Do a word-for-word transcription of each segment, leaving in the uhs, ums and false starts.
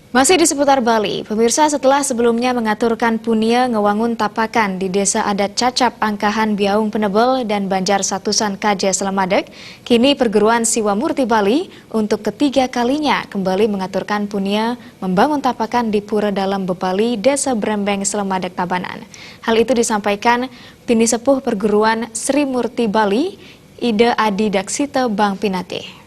Masih di seputar Bali, pemirsa, setelah sebelumnya mengaturkan punia ngewangun tapakan di Desa Adat Cacap Angkahan Biaung Penebel dan Banjar Satusan Kaje Selemadeg, kini perguruan Siwa Murti Bali untuk ketiga kalinya kembali mengaturkan punia membangun tapakan di Pura Dalam Bebali, Desa Brembeng Selemadeg Tabanan. Hal itu disampaikan Pini Sepuh Perguruan Sri Murti Bali, Ida Adi Daksita Bang Pinatih.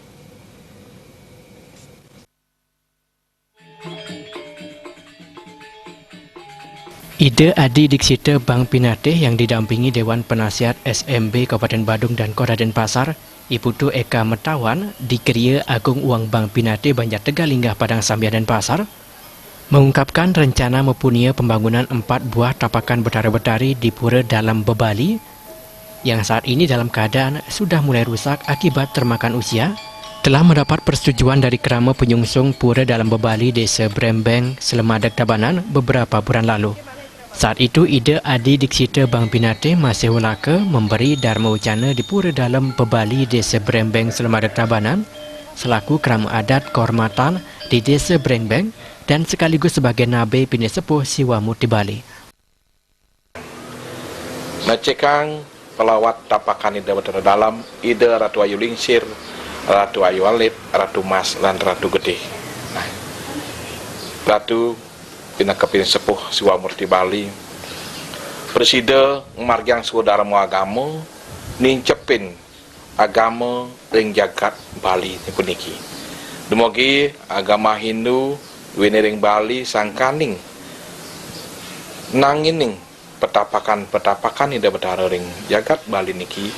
Ida Adi Diksita Bang Pinatih yang didampingi Dewan Penasihat S M B Kabupaten Badung dan Kota Denpasar, I Putu Eka Metawan, dikeria Agung Uang Bang Pinatih Banjar Tegalinggah Padang Sambian Denpasar, mengungkapkan rencana mempunia pembangunan empat buah tapakan betara-betari di Pura Dalam Bebali yang saat ini dalam keadaan sudah mulai rusak akibat termakan usia, telah mendapat persetujuan dari Krama Penyungsung Pura Dalam Bebali Desa Brembeng, Selemadeg Tabanan beberapa bulan lalu. Saat itu, Ida Adi Diksita Bang Pinatih masih welaka memberi Dharma Wacana di Pura Dalam Bebali Desa Brembeng, Selemadeg Tabanan selaku Krama Adat Kehormatan di Desa Brembeng dan sekaligus sebagai Nabe Pini Sepuh Siwa Murti Bali. Ngecekang pelawat tapakan Ida Betara Dalam, Ida Ratu Ayu Lingsir, Ratu Ayu Alit, Ratu Mas, dan Ratu Gedé. Nah, Ratu pinaka Pini Sepuh Siwa Murti Bali, prasida ngamargiang swadarma agama, nincapin agama ring jagat Bali puniki. Dumugi agama Hindu wini ring Bali sangkaning nangining petapakan-petapakan Ida Betara ring jagat Bali niki,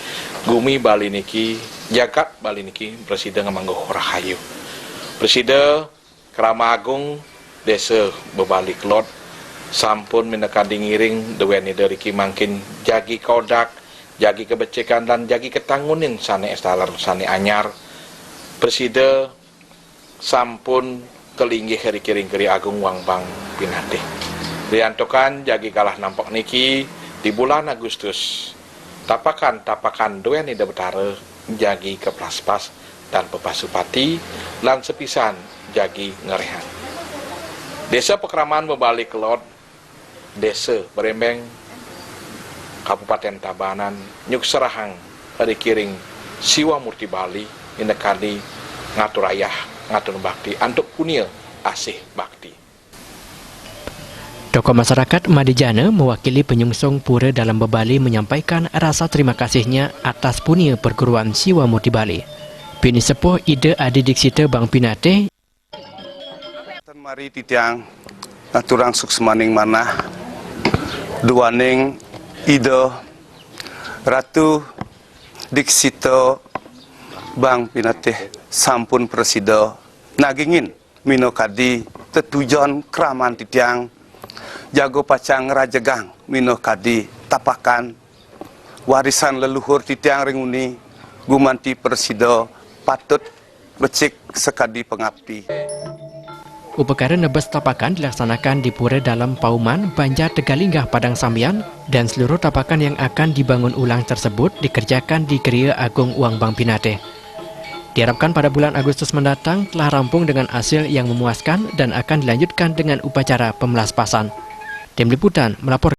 gumi Bali niki, jagat Bali niki prasida ngamangguh rahayu. Prasida Krama Agung Desa Bebali Kelod sampun minakadi ngiring duen Ida riki mangkin jagi kodak, jagi kabecikan, lan jagi katangunin sane estaler sane anyar. Prasida sampun kalinggih riki ring Kri Agung Wang Bang Pinatih. Riantukan jagi galah nampek niki di bulan Agustus, tapakan-tapakan duen Ida Betara jagi kaplaspas tan papasupati, lan sapisan jagi ngrehang. Desa Pakraman Bebali Kelod, Desa Brembeng, Kabupaten Tabanan, nyukserahang riki ring Siwa Murti Bali, minakadi ngatur ayah, ngatur bakti, antuk punia asih bakti. Tokoh masyarakat Madijana mewakili penyungsung Pura Dalam Bebali menyampaikan rasa terima kasihnya atas punia perguruan Siwa Murti Bali. Pini Sepuh Ida Adi Diksita Bang Pinatih. Tan mari titiang aturang suksmaning manah duaning Ida Ratu Diksita Bang Pinatih sampun prasida nagingin minakadi tetujon kraman titiang jaga pacang ngrajegang minakadi tapakan warisan leluhur titiang ring uni gumanti prasida patut becik sakadi pangapti. Upakara nebes tapakan dilaksanakan di Pura Dalam Pauman, Banjar Tegalinggah, Padang Sambian, dan seluruh tapakan yang akan dibangun ulang tersebut dikerjakan di Kria Agung Uang Bang Pinatih. Diharapkan pada bulan Agustus mendatang telah rampung dengan hasil yang memuaskan dan akan dilanjutkan dengan upacara pemlaspasan. Tim Liputan melapor.